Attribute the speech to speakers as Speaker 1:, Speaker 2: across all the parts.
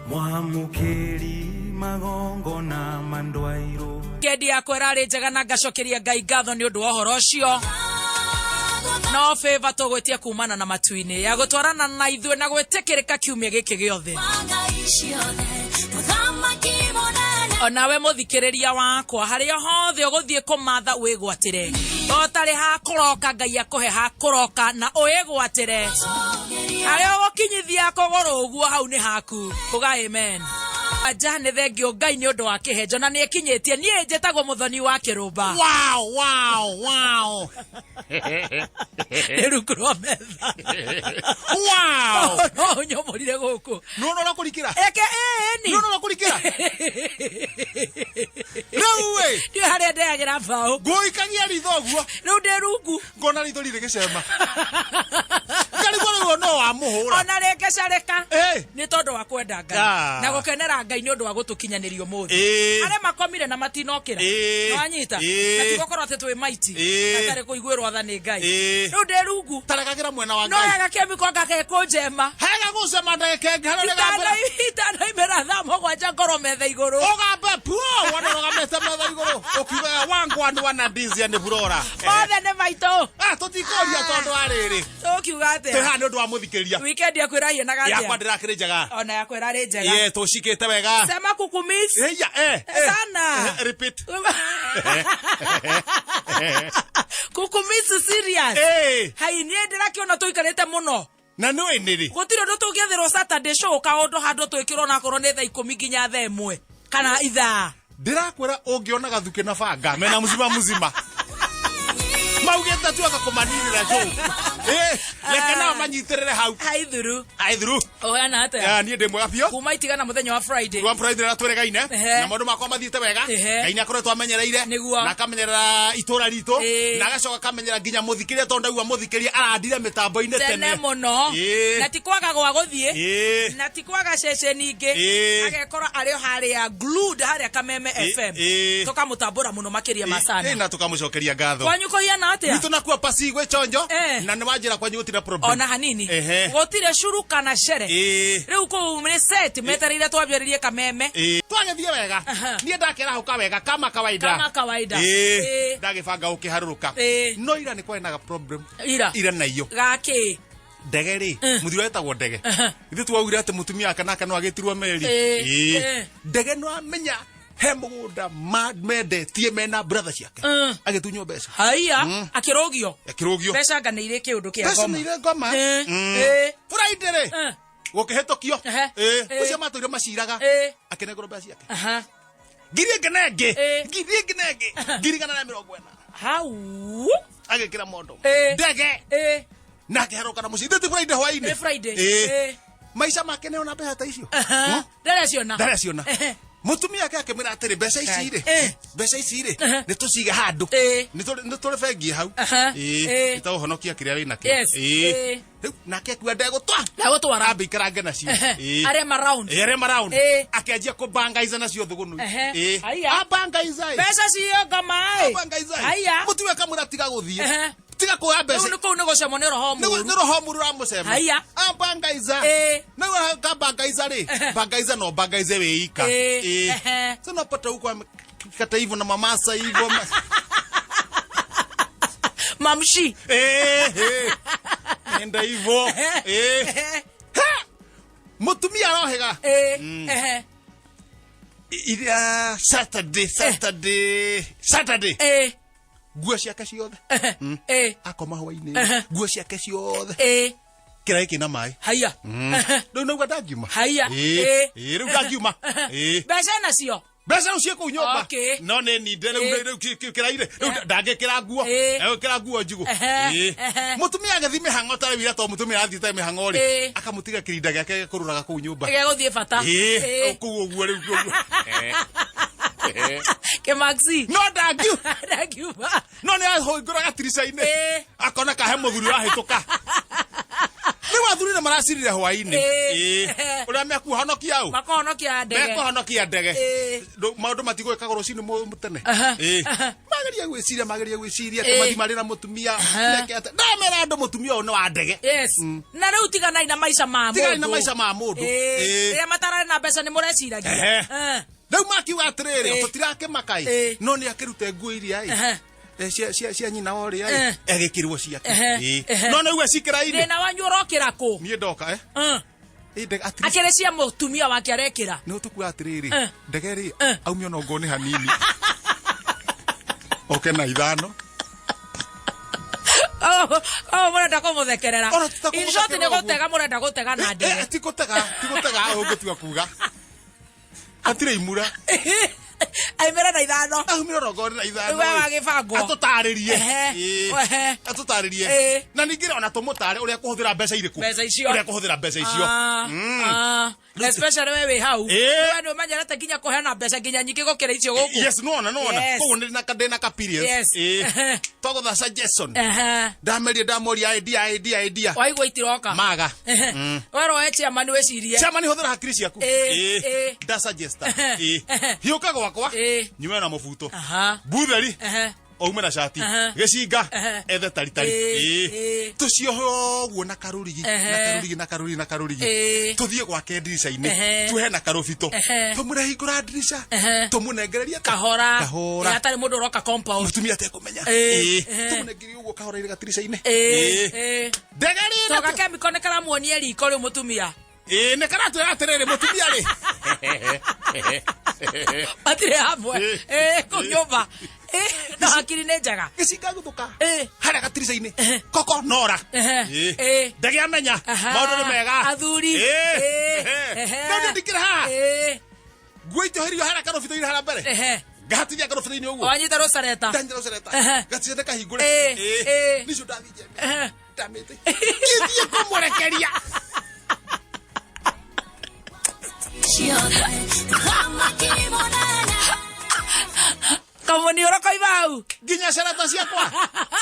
Speaker 1: Mwamũkĩri magongona mandwairwo.
Speaker 2: Kendi yakwa ĩrarĩ njega na ngacokeria Ngai ngatho nĩ ũndũ wa ũhoro ũcio. No favor tũgwĩtia kumana na matu-inĩ ya gũtwarana na ithuĩ na gwĩtĩkĩrĩka kiumia gĩkĩ gĩothe. Onawe mũthikĩrĩria wakwa, harĩa hothe ũgũthiĩ kũmatha wĩgwatĩre, ũtarĩ ha kũroka Ngai akũhe ha kũroka na ũĩgwatĩre. Harĩa ũgũkinyithia kũgũrũ ũguo hau nĩ haku. Uga amen. Anja nĩ thengio Ngai nĩ ũndũ wa kĩhenjo na nĩ ĩkinyĩtie. Niĩ njĩtagwo Mũthoni wa Kĩrũmba.
Speaker 3: Wow.
Speaker 2: Nĩ rungu rwa metha. No ũnyomorire gũkũ.
Speaker 3: Nĩwona ũrĩa kũrikĩra?
Speaker 2: Eke ĩni.
Speaker 3: Nĩwona ũrĩa kũrikĩra? Rĩu ĩ.
Speaker 2: Ndiũĩ harĩa ndeagĩra mbaũ.
Speaker 3: Ngũikagia ritho ũguo.
Speaker 2: Rĩu ndĩ rungu.
Speaker 3: Ngona ritho rĩrĩ gĩcema. Ngarigwo rĩu no wamũhũra.
Speaker 2: Ona rĩngĩcarĩka.
Speaker 3: Ĩ.
Speaker 2: Nĩ tondũ wa kwenda Ngai.
Speaker 3: Ah.
Speaker 2: Na gũkenera Ngai nĩ ũndũ wa gũtũkinyanĩria ũmũthĩ.
Speaker 3: Ĩ.
Speaker 2: Arĩa makomire na matinokĩra.
Speaker 3: Ĩ.
Speaker 2: Nĩwanyita?
Speaker 3: Ĩ.
Speaker 2: Na tigũkorwo atĩ twĩ maiti.
Speaker 3: Ĩ.
Speaker 2: Gatarĩ kũiguĩrwo tha nĩ Ngai.
Speaker 3: Ĩ.
Speaker 2: Rĩu ndĩ rungu.
Speaker 3: Taregagĩra mwena wa
Speaker 2: No
Speaker 3: Ngai.
Speaker 2: wega kĩmiko ngakekũnjema.
Speaker 3: Hega gũcema ndagĩka ĩngĩ harĩa ũrĩgambĩra.
Speaker 2: Itanaimĩra thaa 7 ngorwo metha igũrũ.
Speaker 3: Ũgambe puo wona ũrũgamĩte metha igũrũ ũkiugaga wangwa nĩ wana ndizia nĩ burora.
Speaker 2: Othe nĩ maitũ.
Speaker 3: Ah, tũtikũria tondũ wa rĩrĩ.
Speaker 2: Tũkiuga atĩa?
Speaker 3: Twĩ haha nĩ ũndũ wa mũthikĩrĩria.
Speaker 2: Weekend yaku ĩrahianaga atĩa?
Speaker 3: Yakwa ndĩrakĩrĩ njega.
Speaker 2: Ona yakwa ĩrarĩ njega.
Speaker 3: Ye, tũcikĩte wega.
Speaker 2: Sema kukumiss.
Speaker 3: Eya, eh, eh.
Speaker 2: Sana.
Speaker 3: Repeat.
Speaker 2: Kukumiss serious.
Speaker 3: Eh.
Speaker 2: Hai niĩ ndĩrakĩona tũikarĩte mũno.
Speaker 3: Na nĩ ũĩ nĩ rĩ?
Speaker 2: Gũtirĩ ũndũ tũngĩethĩrwo Saturday show kaũndũ handũ twĩkĩrwo onakorwo nĩ thaa 10 nginya thaa 1 kana ithaa.
Speaker 3: Ndĩrakwĩra ũngĩona gathuke na banga mena mzima mzima. Maugĩte tuoka kũmaninĩra show. Eh, reke nao manyitĩrĩre hau.
Speaker 2: Hai thuru.
Speaker 3: Hai thuru.
Speaker 2: Ũheana atĩa?
Speaker 3: Niĩ ndĩ mwega biũ.
Speaker 2: Kuma itigana mũthenya wa Friday.
Speaker 3: Wa Friday rĩrĩa twĩrĩgaine.
Speaker 2: Ehe.
Speaker 3: Na maũndũ makwa mathiĩte wega.
Speaker 2: Ehe.
Speaker 3: Ngai nĩ akoretwo amenyereire.
Speaker 2: Nĩguo.
Speaker 3: Na akamenyerera itũra ritũ.
Speaker 2: Ĩĩ.
Speaker 3: Na agacoka akamenyera nginya mũthikĩria tondũ ndaigua mũthikĩria arandire mĩtambo-inĩ
Speaker 2: Tene
Speaker 3: tene.
Speaker 2: mũno.
Speaker 3: Ĩĩ.
Speaker 2: Na ti kwaga gwa gũthiĩ.
Speaker 3: Ĩĩ.
Speaker 2: Na ti kwaga ceceni ingĩ.
Speaker 3: Ĩĩ.
Speaker 2: Agekora arĩ o harĩa glued harĩa Kameme
Speaker 3: Ĩĩ,
Speaker 2: FM.
Speaker 3: ĩĩ.
Speaker 2: Tũkamũtambũra mũno makĩria ma
Speaker 3: Ĩĩ,
Speaker 2: sana.
Speaker 3: na tũkamũcokeria ngatho.
Speaker 2: Kwanyu kũhiana atĩa?
Speaker 3: Gwitũ nakuo pasi gwĩ chonjo.
Speaker 2: Eh.
Speaker 3: Na nĩ wanjĩra kwanyu gũtirĩ problem.
Speaker 2: Ona hanini.
Speaker 3: Ehe.
Speaker 2: Gũtirĩ curu kana cere.
Speaker 3: Ĩĩ.
Speaker 2: Rĩu kũu nĩ set metereire twambĩrĩrie Kameme.
Speaker 3: Ĩĩ. Twagĩthiĩ wega.
Speaker 2: Aha.
Speaker 3: Niĩ ndakĩrahũka wega kama kawaida.
Speaker 2: Kama kawaida.
Speaker 3: Ĩĩ.
Speaker 2: Ĩĩ.
Speaker 3: Ndagĩbanga gũkĩharũrũka.
Speaker 2: Ĩĩ.
Speaker 3: No ira nĩ kwarĩ na problem.
Speaker 2: Ira.
Speaker 3: Ira na iyo.
Speaker 2: Gakĩ.
Speaker 3: Ndege rĩ, mũthuri wetagwo Ndege. Ithuĩ twaugire atĩ mũtumia wake nake no agĩtirwo meri.
Speaker 2: Ĩĩ.
Speaker 3: Ĩĩ.
Speaker 2: Ĩĩ.
Speaker 3: Ndege no amenya he mũgũnda mendetie mena brother ciake. Agĩtunywo mbeca.
Speaker 2: Haiya, akĩrũgio.
Speaker 3: Akĩrũgio.
Speaker 2: Mbeca anga nĩ irĩ kĩũndũ kĩa
Speaker 3: Mbeca
Speaker 2: ngoma.
Speaker 3: nĩ irĩ ngoma.
Speaker 2: Ĩĩ. Ĩĩ.
Speaker 3: Friday rĩ, gũkĩhĩtũkio.
Speaker 2: Ehe.
Speaker 3: Ĩĩ.
Speaker 2: Ĩĩ.
Speaker 3: Ũcio matũire maciraga.
Speaker 2: Ĩĩ.
Speaker 3: Akĩnengerwo mbeca ciake.
Speaker 2: Aha.
Speaker 3: Ngiri ĩngĩ na ĩngĩ.
Speaker 2: Ĩĩ.
Speaker 3: Ngiri ĩngĩ na ĩngĩ. Ngiri 140.
Speaker 2: Hau.
Speaker 3: Agĩkĩra mondo.
Speaker 2: Ĩĩ.
Speaker 3: Ndege.
Speaker 2: Ĩĩ.
Speaker 3: Na akĩharũka na mũciĩ. Ithuĩ ti Friday hwaĩ-inĩ.
Speaker 2: Nĩ Friday.
Speaker 3: Ĩĩ.
Speaker 2: Ĩĩ.
Speaker 3: Maica make nĩ ona mbeca ta icio.
Speaker 2: Aha. Ndareciona.
Speaker 3: Ndareciona.
Speaker 2: Ehe.
Speaker 3: Mũtumia ake akĩmwĩra atĩrĩ, mbeca ici rĩ,
Speaker 2: Eh.
Speaker 3: mbeca ici rĩ,
Speaker 2: Ehe.
Speaker 3: nĩ tũcige handũ.
Speaker 2: Eh.
Speaker 3: Nĩ tũrĩ bengi hau.
Speaker 2: Aha.
Speaker 3: Ĩĩ.
Speaker 2: Eh.
Speaker 3: Nĩ tũhonokia kĩrĩa wĩ nakĩo.
Speaker 2: Yes.
Speaker 3: Ĩĩ.
Speaker 2: Eh.
Speaker 3: Rĩu nake akiuga ndegũtwara.
Speaker 2: Ndegũtwara.
Speaker 3: Ambe ikarange nacio.
Speaker 2: Ehe.
Speaker 3: Ĩĩ.
Speaker 2: Arĩa ma round.
Speaker 3: Ĩĩ, arĩa ma round.
Speaker 2: Ĩĩ.
Speaker 3: Akĩanjia kũbangaiza nacio thũgũnũ.
Speaker 2: Ehe.
Speaker 3: Ĩĩ.
Speaker 2: Haiya.
Speaker 3: Abangaiza ĩ.
Speaker 2: Mbeca cio ngoma ĩ.
Speaker 3: Abangaiza ĩ.
Speaker 2: Haiya.
Speaker 3: Mũtumia akamwĩra tiga gũthiĩ.
Speaker 2: Ehe.
Speaker 3: Tiga kuoya mbeca.
Speaker 2: Rĩu nĩ kũu nĩ gũcemwo nĩ roho
Speaker 3: Nĩ
Speaker 2: mũru.
Speaker 3: nĩ roho mũru ũramũcema.
Speaker 2: Haiya.
Speaker 3: Abangaiza.
Speaker 2: Ĩĩ.
Speaker 3: Na kabangaiza rĩ, bangaiza no bangaize wĩ ika.
Speaker 2: Ĩĩ.
Speaker 3: Ĩĩ.
Speaker 2: Ehe.
Speaker 3: Sasa unapata huko amekata hivyo na mamasa hivyo.
Speaker 2: Mamshi.
Speaker 3: Eh, eh. Enda hivyo. Eh.
Speaker 2: Ehe.
Speaker 3: Ha! Mũtumia arohĩga.
Speaker 2: Ĩĩ. Ehe.
Speaker 3: Iria Saturday, Saturday, Saturday.
Speaker 2: Ĩĩ.
Speaker 3: Nguo ciake ciothe.
Speaker 2: Ĩĩ.
Speaker 3: Akoma hwainĩ. Nguo ciake ciothe.
Speaker 2: Ĩĩ.
Speaker 3: Kĩraĩ kĩna maĩ.
Speaker 2: Haiya.
Speaker 3: Rĩu nauga ndangiuma.
Speaker 2: Haiya.
Speaker 3: Ĩĩ.
Speaker 2: Ĩĩ.
Speaker 3: Ĩĩ, rĩu ndangiuma. Ĩĩ.
Speaker 2: Mbeca nacio.
Speaker 3: Mbeca rĩu ciĩ kũu nyũmba.
Speaker 2: Okay.
Speaker 3: No nĩ ninde rĩu
Speaker 2: Ĩĩ.
Speaker 3: rĩu kĩraire. Rĩu ndangĩkĩra nguo.
Speaker 2: Ĩĩ.
Speaker 3: Egwĩkĩra nguo njigũ.
Speaker 2: Ehe,
Speaker 3: Ĩĩ.
Speaker 2: ehe.
Speaker 3: Mũtumia agĩthiĩ mĩhang'o ta rĩu ira tondũ mũtumia arathiĩte mĩhang'o rĩ.
Speaker 2: Ĩĩ.
Speaker 3: Akamũtiga kĩrinda gĩake gĩa kũrũraga kũu nyũmba.
Speaker 2: Gĩa gũthiĩ bata.
Speaker 3: Ĩĩ.
Speaker 2: Ĩĩ.
Speaker 3: Kũu ũguo rĩu ũguo.
Speaker 2: Kĩmaxi.
Speaker 3: No ndangiuma.
Speaker 2: Ndangiuma.
Speaker 3: No nĩ ahingũra gatirica-inĩ.
Speaker 2: Ĩĩ.
Speaker 3: Akona kahe mũthuri ũrahĩtũka. Rĩu athuri nĩ maracirire hwaĩ-inĩ.
Speaker 2: Ĩĩ.
Speaker 3: Ĩĩ. Ũrĩa mekuhonokia ũ?
Speaker 2: Makohonokia ndege.
Speaker 3: Mekũhonokia ndege.
Speaker 2: Ĩĩ.
Speaker 3: Maũndũ matigwĩkagwo rũcinĩ tene.
Speaker 2: Aha.
Speaker 3: Ĩĩ.
Speaker 2: Aha.
Speaker 3: Mageria gwĩciria, mageria gwĩciria
Speaker 2: Ĩĩ.
Speaker 3: atĩ mathi marĩ na mũtumia meke atĩ ndamera andũ mũtumia ũyũ nĩ wa ndege.
Speaker 2: Yes, na rĩu tiganai na maica ma mũndũ.
Speaker 3: Tiganai na maica ma mũndũ.
Speaker 2: Ĩĩ.
Speaker 3: Ĩĩ.
Speaker 2: Rĩrĩa matararĩ na mbeca nĩ mũreciragia.
Speaker 3: Ehe.
Speaker 2: Eh.
Speaker 3: Rĩu makiuga atĩrĩrĩ,
Speaker 2: Ĩĩ.
Speaker 3: tũtirakĩmaka ĩ,
Speaker 2: Ĩĩ.
Speaker 3: no nĩ akĩrute nguo iria ĩ,
Speaker 2: Ehe.
Speaker 3: cia nyina wa ũrĩa ĩ,
Speaker 2: Eh.
Speaker 3: egĩkĩrwo ciake.
Speaker 2: Ehe.
Speaker 3: Ĩĩ.
Speaker 2: Ehe.
Speaker 3: No nĩ uga cikĩra-inĩ.
Speaker 2: Thĩna wanyu ũrokĩra kũ?
Speaker 3: Niĩ ndoka eh.
Speaker 2: Eh.
Speaker 3: Ĩ, ndege at least
Speaker 2: Akĩrĩ cia mũtumia wake arekĩra.
Speaker 3: Nĩ tũkuga atĩrĩrĩ,
Speaker 2: Eh.
Speaker 3: ndege rĩ,
Speaker 2: Eh.
Speaker 3: aumio nongo nĩ hanini oke na ithano.
Speaker 2: Oh, mũrenda kũmũthekerera.
Speaker 3: Ona ti ta
Speaker 2: In short, nĩ
Speaker 3: kũmũthekerera ũguo.
Speaker 2: gũtega mũrenda gũtega na
Speaker 3: Eh,
Speaker 2: ndege.
Speaker 3: ti gũtega, ti gũtega, ũngĩtua kuga hatirĩ imura.
Speaker 2: Aimĩre na ithano.
Speaker 3: Aumire rongo na ithano.
Speaker 2: Rĩu we wagĩbangwo.
Speaker 3: Atũtarĩrie.
Speaker 2: Ehe.
Speaker 3: Ĩĩ.
Speaker 2: Ehe.
Speaker 3: Atũtarĩrie.
Speaker 2: Ĩĩ.
Speaker 3: Na ningĩ ona tũmũtare ũrĩa kũhũthĩra mbeca irĩkũ,
Speaker 2: Mbeca icio.
Speaker 3: ũrĩa kũhũthĩra mbeca icio.
Speaker 2: Ah, ah. Especially we wĩ hau.
Speaker 3: Ĩĩ.
Speaker 2: We nĩ ũmenyerete nginya kũheana mbeca nginya nyingĩ gũkĩra icio gũkũ.
Speaker 3: Yes, nona nona.
Speaker 2: Yes.
Speaker 3: Koguo ndĩ na ndĩ na experience.
Speaker 2: Yes.
Speaker 3: Ĩĩ. Twagũtha suggestion.
Speaker 2: Ehe.
Speaker 3: Ndamerie, ndamoria idea, idea, idea.
Speaker 2: Waigua itiroka.
Speaker 3: Maga.
Speaker 2: Ehe. Werwo we chairman wĩcirie.
Speaker 3: Chairman, hũthĩra hakiri ciaku.
Speaker 2: Ĩĩ,
Speaker 3: Ĩĩ.
Speaker 2: ĩĩ.
Speaker 3: Nda suggesta.
Speaker 2: Ehe.
Speaker 3: Ĩĩ.
Speaker 2: Ehe.
Speaker 3: Hiũka gwakwa.
Speaker 2: Ĩĩ.
Speaker 3: Nyume na mũbuto.
Speaker 2: Aha.
Speaker 3: Butheri.
Speaker 2: Ehe.
Speaker 3: Aume na cati.
Speaker 2: Ehe.
Speaker 3: Gĩcinga.
Speaker 2: Ehe.
Speaker 3: Ethe taritari.
Speaker 2: Ĩĩ,
Speaker 3: Ĩĩ.
Speaker 2: ĩĩ.
Speaker 3: Tũciohe ũguo na karũrigi, na
Speaker 2: Ehe.
Speaker 3: karũrigi, na karũrigi, na karũrigi.
Speaker 2: Ĩĩ.
Speaker 3: Tũthiĩ gwake ndirica-inĩ.
Speaker 2: Ehe.
Speaker 3: Tuohe na karũbito.
Speaker 2: Ehe.
Speaker 3: Tũmwĩre hingũra ndirica.
Speaker 2: Ehe.
Speaker 3: Tũmũnengererie
Speaker 2: Kahora.
Speaker 3: Kahora.
Speaker 2: Ĩĩ, hatarĩ mũndũ ũroka compound.
Speaker 3: Mũtumia atekũmenya.
Speaker 2: Ĩĩ.
Speaker 3: Ĩĩ.
Speaker 2: Ehe.
Speaker 3: Tũmũnengererie ũguo kahora-inĩ gatirica-inĩ.
Speaker 2: Ĩĩ, ĩĩ.
Speaker 3: Ndege rĩ.
Speaker 2: Toga kemiko nĩ karamuonie riko rĩu mũtumia.
Speaker 3: Ĩĩ, nĩ karatwĩra atĩrĩrĩ, mũtumia rĩ,
Speaker 2: Matirĩ hamwe.
Speaker 3: Ĩĩ.
Speaker 2: Ĩĩ, kũu nyũmba. Ĩĩ, no hakiri nĩ njega.
Speaker 3: Gĩcinga gũthũka
Speaker 2: Ĩĩ.
Speaker 3: harĩa gatirica-inĩ koko nora.
Speaker 2: Ehe.
Speaker 3: Ĩĩ.
Speaker 2: Ĩĩ.
Speaker 3: Ndege amenya
Speaker 2: Aha.
Speaker 3: maũndũ nĩ mega.
Speaker 2: Athuri.
Speaker 3: Ĩĩ.
Speaker 2: Ĩĩ.
Speaker 3: Ehe.
Speaker 2: Ehe.
Speaker 3: No niĩ ndikĩrĩ haha.
Speaker 2: Ĩĩ.
Speaker 3: Nguo itioheirio harĩa karũbito-inĩ harĩa mbere.
Speaker 2: Ehe.
Speaker 3: Ngahatiria karũbito-inĩ ũguo.
Speaker 2: Wanyita rũcareta.
Speaker 3: Ndanyita rũcereta.
Speaker 2: Ehe.
Speaker 3: Gatirica kahingũre.
Speaker 2: Ĩĩ.
Speaker 3: Ĩĩ.
Speaker 2: Ĩĩ.
Speaker 3: Nicio ndathiĩ njembe.
Speaker 2: Ehe.
Speaker 3: Ndamĩte ngĩthiĩ kũmũrekeria.
Speaker 2: Kamũniũro koima hau.
Speaker 3: Nginya cereta ciakwa,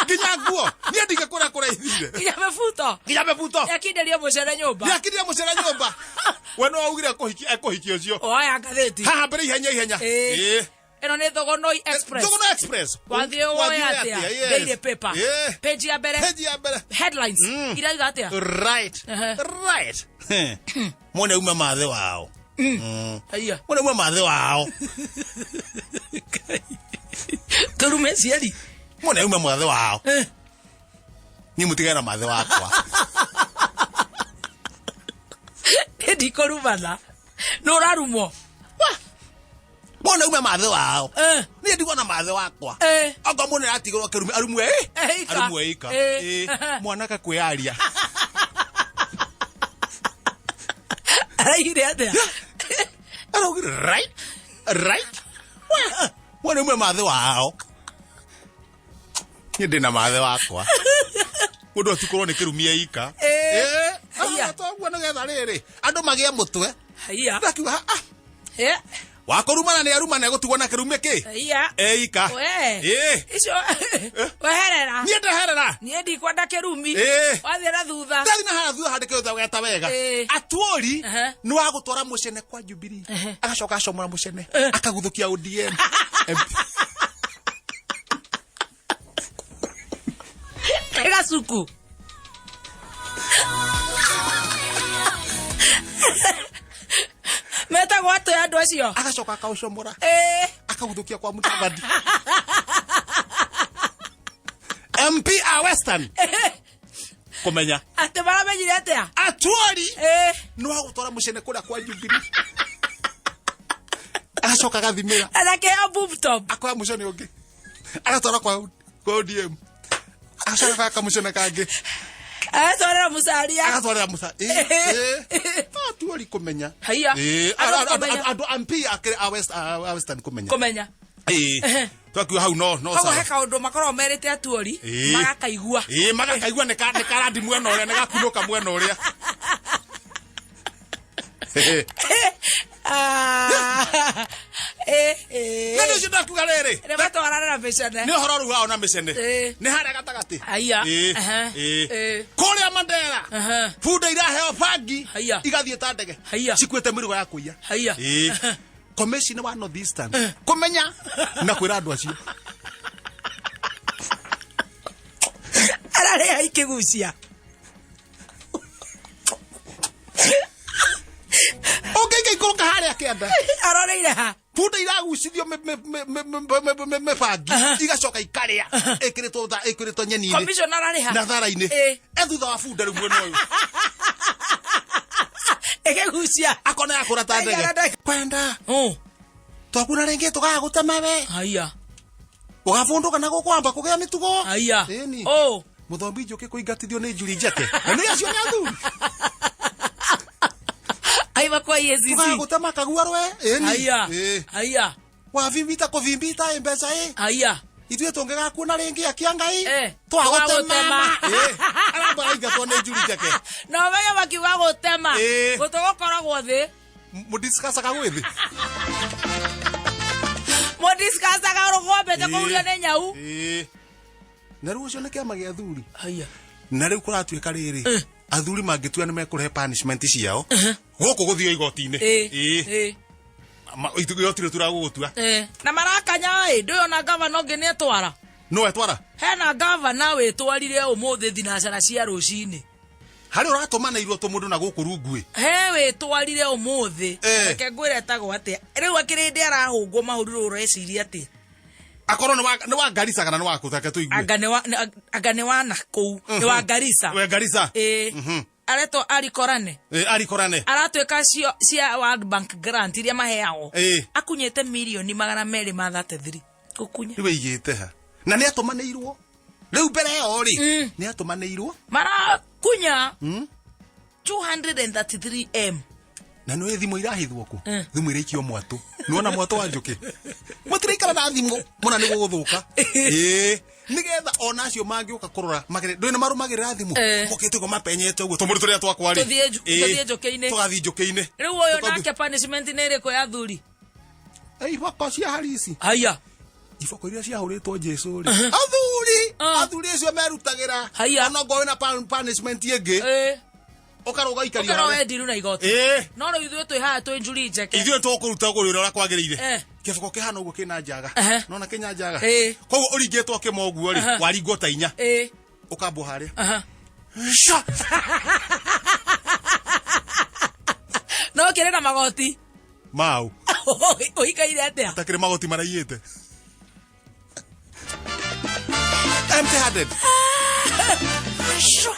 Speaker 3: nginya nguo, niĩ ndingĩkũra kũrĩa ithire.
Speaker 2: Nginya mĩbuto.
Speaker 3: Nginya mĩbuto.
Speaker 2: Yakinderio mũcere nyũmba.
Speaker 3: Nĩakiria mũcere nyũmba. We no augire ekũhikia ũcio.
Speaker 2: Oya ngathĩti.
Speaker 3: Haha mbere, ihenya ihenya.
Speaker 2: Ĩĩ.
Speaker 3: Ĩĩ.
Speaker 2: Ĩno nĩ Thogonoi Express.
Speaker 3: Thũgũnũ Express.
Speaker 2: Wathiĩ woe atĩa?
Speaker 3: Yes.
Speaker 2: Daily paper.
Speaker 3: Ĩĩ.
Speaker 2: Page ya mbere.
Speaker 3: Page ya mbere.
Speaker 2: Headlines. Irauga atĩa?
Speaker 3: Right.
Speaker 2: Ehe.
Speaker 3: Right. Mwene ume mathe wao.
Speaker 2: Aiya.
Speaker 3: Mwene ume mathe wao.
Speaker 2: Tũrume cieri.
Speaker 3: Mwene ume mathe wao.
Speaker 2: Eh.
Speaker 3: Niĩ mũtigane na mathe wakwa.
Speaker 2: Niĩ ndikũrumana. Nĩ ũrarumwo.
Speaker 3: Mwene ume mathe wao.
Speaker 2: Eh.
Speaker 3: Niĩ ndigwo na mathe wakwa.
Speaker 2: Eh.
Speaker 3: Anga mwene atigĩrwo akĩrume arumwe ĩ.
Speaker 2: Eh, ika.
Speaker 3: Arumwe ika.
Speaker 2: Eh.
Speaker 3: Ĩ. Mwanake kwĩyaria.
Speaker 2: Araigire atĩa?
Speaker 3: Araugire right. Right. Mwene ume mathe wao. Niĩ ndĩ na mathe wakwa. Mũndũ atikorwo nĩ kĩrumia ika.
Speaker 2: Ĩ. Haiya.
Speaker 3: Ĩ. Toguo nĩgetha rĩrĩ andũ magĩe mũtwe.
Speaker 2: Haiya.
Speaker 3: Ndakiuga ah,
Speaker 2: Eh.
Speaker 3: wakũrumana nĩ arumana, egũtigwo na kĩrumia kĩ
Speaker 2: Haiya.
Speaker 3: eika.
Speaker 2: We.
Speaker 3: Ĩ.
Speaker 2: Icio weherera.
Speaker 3: Niĩ ndeherera.
Speaker 2: Niĩ ndikwenda kĩrumi.
Speaker 3: Ĩ.
Speaker 2: Wathiĩ na thutha.
Speaker 3: Ndathi na haha thutha handĩke ũtha weta wega.
Speaker 2: Ĩ.
Speaker 3: Atuori
Speaker 2: Ehe.
Speaker 3: nĩ wa gũtwara mũcene kwa Jubilee, agacoka acomora mũcene akaguthũkia ODM.
Speaker 2: Nĩ gacuku. Metagwo atĩa andũ acio?
Speaker 3: Agacoka akaũcomora
Speaker 2: Ĩ.
Speaker 3: akaguthũkia kwa Mudavadi MP a Western kũmenya.
Speaker 2: Atĩ maramenyire atĩa?
Speaker 3: Atuori
Speaker 2: Ĩ.
Speaker 3: nĩ wa gũtwara mũcene kũrĩa kwa Jubilee, agacoka agathimĩra.
Speaker 2: Anakĩheo boob top.
Speaker 3: Akoya mũcene ũngĩ agatwara kwa ODM, agacoka akoya kamũcene kangĩ.
Speaker 2: Agatwarĩra mũcaria.
Speaker 3: Agatwarĩra musa atuori kũmenya.
Speaker 2: Haiya.
Speaker 3: Ĩ,
Speaker 2: Andũ kũmenya.
Speaker 3: andũ MP a Western kũmenya.
Speaker 2: Kũmenya.
Speaker 3: Ĩ, twakiuga hau no
Speaker 2: Koguo he
Speaker 3: sawa.
Speaker 2: kaũndũ makoragwo merĩte atuori.
Speaker 3: Ĩ.
Speaker 2: Magakaigua.
Speaker 3: Ĩ, magakaigua nĩ karandi mwena ũrĩa nĩ gakunũka mwena ũrĩa.
Speaker 2: Ah. Ĩ, ĩ.
Speaker 3: Na nĩ ũcio ndakiuga rĩrĩ.
Speaker 2: Nĩ matwarane na mĩcene.
Speaker 3: Nĩ ũhoro rĩu wao na mĩcene.
Speaker 2: Ĩ.
Speaker 3: Nĩ harĩa gatagatĩ.
Speaker 2: Haiya.
Speaker 3: Ĩ,
Speaker 2: Ehe.
Speaker 3: ĩ.
Speaker 2: Ĩ.
Speaker 3: Kũrĩa Mandera
Speaker 2: Ehe.
Speaker 3: bunda iraheo bangi
Speaker 2: Haiya.
Speaker 3: igathiĩ ta ndege
Speaker 2: Haiya.
Speaker 3: cikuĩte mĩrigo ya kũiya.
Speaker 2: Haiya.
Speaker 3: Ĩ. Commissioner wa North Eastern kũmenya na kwĩra andũ acio.
Speaker 2: Arĩ ha ikĩgucia?
Speaker 3: Ũngĩingĩikũrũka harĩa kĩanda.
Speaker 2: Aroreire ha?
Speaker 3: Bunda iragucithio mĩbangi igacoka ikarĩa ĩkĩrĩtwo ĩkĩrĩtwo nyeni-inĩ.
Speaker 2: Commissioner arĩ ha?
Speaker 3: Na thara-inĩ.
Speaker 2: Ĩ.
Speaker 3: E thutha wa bunda rĩu mwena ũyũ.
Speaker 2: Ĩkĩgucia.
Speaker 3: Akona yakũra ta ndege.
Speaker 2: Ĩkĩra ndege.
Speaker 3: Kwenda.
Speaker 2: Mm.
Speaker 3: Twakuna rĩngĩ tũkaga gũtema we.
Speaker 2: Haya.
Speaker 3: Ũgabundũka na gũkwamba kũgĩa mĩtugo.
Speaker 2: Haya.
Speaker 3: Ĩni.
Speaker 2: Oh.
Speaker 3: Mũthombi njũkĩ kũingatithio nĩ njuri njeke. Na nĩ acio nĩ athuri.
Speaker 2: Aima kwa EACC.
Speaker 3: Tũkaga gũtema kagua rwe. Ĩni.
Speaker 2: Haya.
Speaker 3: Ĩ.
Speaker 2: Haya.
Speaker 3: Wavimbita kũvimbita ĩ mbeca ĩ.
Speaker 2: Haya.
Speaker 3: Ithuĩ tũngĩgakuona rĩngĩ akia Ngai.
Speaker 2: Eh,
Speaker 3: Twagũtema.
Speaker 2: twagũtema.
Speaker 3: Ĩ. Aramba aingatwo nĩ njuri njeke.
Speaker 2: Na ũmenye makiuga gũtema.
Speaker 3: Ĩ.
Speaker 2: Gũtũ gũkoragwo thĩ.
Speaker 3: Mũdiscusaga gwĩ thĩ.
Speaker 2: Mũdiscusaga rũgwambĩte
Speaker 3: Ĩ.
Speaker 2: kũhurio nĩ nyau.
Speaker 3: Ĩ. Na rĩu ũcio nĩ kĩama gĩa athuri.
Speaker 2: Haya.
Speaker 3: Na rĩu kũratuĩka rĩrĩ athuri mangĩtua nĩ mekũrehe punishment ciao gũkũ gũthio igoti-inĩ.
Speaker 2: Ĩ.
Speaker 3: Ĩ.
Speaker 2: Ĩ.
Speaker 3: Igoti rĩtura gũgũtua.
Speaker 2: Ĩ. Na marakanya ĩ ndũyũ ona gavana ũngĩ nĩ etwara.
Speaker 3: No etwara.
Speaker 2: Hena gavana wĩtwarire ũmũthĩ thinacara cia rũcinĩ.
Speaker 3: Harĩ ũratũmanĩirwo tũmũndũ na gũkũ rungu ĩ.
Speaker 2: He wĩtwarire ũmũthĩ.
Speaker 3: Eh.
Speaker 2: Reke ngwĩre etagwo atĩa. Rĩu akĩrĩndĩ arahũngwo mahũrirwo ũreciria atĩa?
Speaker 3: Akorwo nĩ wa Garissa kana nĩ wa kũ take tũigue.
Speaker 2: Anga nĩ wa anga nĩ wa nakũu. Nĩ wa Garissa.
Speaker 3: We Garissa.
Speaker 2: Ĩ. Aretwo Arikorane.
Speaker 3: Ĩ, Arikorane.
Speaker 2: Aratuĩka cio cia World Bank grant iria maheagwo.
Speaker 3: Ĩ.
Speaker 2: Akunyĩte mirioni 233. Gũkunya.
Speaker 3: Rĩu aigĩte ha. Na nĩ atũmanĩirwo. Rĩu mbere ĩyo rĩ nĩ atũmanĩirwo.
Speaker 2: Marakunya 233 M.
Speaker 3: Na nĩ thimũ irahithwo kũ? Thimũ iraikio mwatũ. Nĩwona mwatũ wa njũkĩ? Mũtiraikara na thimũ mũna nĩ gũgũthũka. Ĩ. Nĩgetha ona acio mangĩũka kũrora magere ndũĩ nĩ marũmagĩrĩra thimũ.
Speaker 2: Eh.
Speaker 3: Mokĩte ũguo mapenyete ũguo tũmũndũ tũrĩa twakwa rĩ.
Speaker 2: Tũthiĩ
Speaker 3: Ĩ.
Speaker 2: tũthiĩ njũkĩ-inĩ.
Speaker 3: Tũgathiĩ njũkĩ-inĩ.
Speaker 2: Rĩu ũyũ
Speaker 3: Tũkambi-
Speaker 2: nake punishment nĩ ĩrĩkũ ya thuri?
Speaker 3: Ĩ, iboko cia harisi.
Speaker 2: Haya.
Speaker 3: Iboko iria ciahũrĩtwo Jesu rĩ. Athuri! Athuri acio merutagĩra.
Speaker 2: Haya.
Speaker 3: Ona ngorwo wĩna punishment ĩngĩ.
Speaker 2: Ĩ.
Speaker 3: Ũkarũga ikario
Speaker 2: Ũkerwo
Speaker 3: harĩa.
Speaker 2: wendiru na igoti.
Speaker 3: Ĩ.
Speaker 2: No rĩu ithuĩ twĩ haha twĩ njuri njeke.
Speaker 3: Ithuĩ tũkũruta ũguo wĩra ũrĩa kwagĩrĩire.
Speaker 2: Eh.
Speaker 3: Kĩboko kĩhana ũguo kĩna njaga.
Speaker 2: Ehe.
Speaker 3: Nona kĩnya njaga.
Speaker 2: Ĩ.
Speaker 3: Koguo ũringĩtwo kĩma ũguo rĩ,
Speaker 2: Aha.
Speaker 3: waringwo ta inya.
Speaker 2: Ĩ.
Speaker 3: Ũkambwo harĩa.
Speaker 2: Aha.
Speaker 3: Sha!
Speaker 2: No kĩrĩ na magoti.
Speaker 3: Mau.
Speaker 2: Ũikaire atĩa?
Speaker 3: Takĩrĩ magoti maraiyĩte. Empty handed.
Speaker 2: Shwa.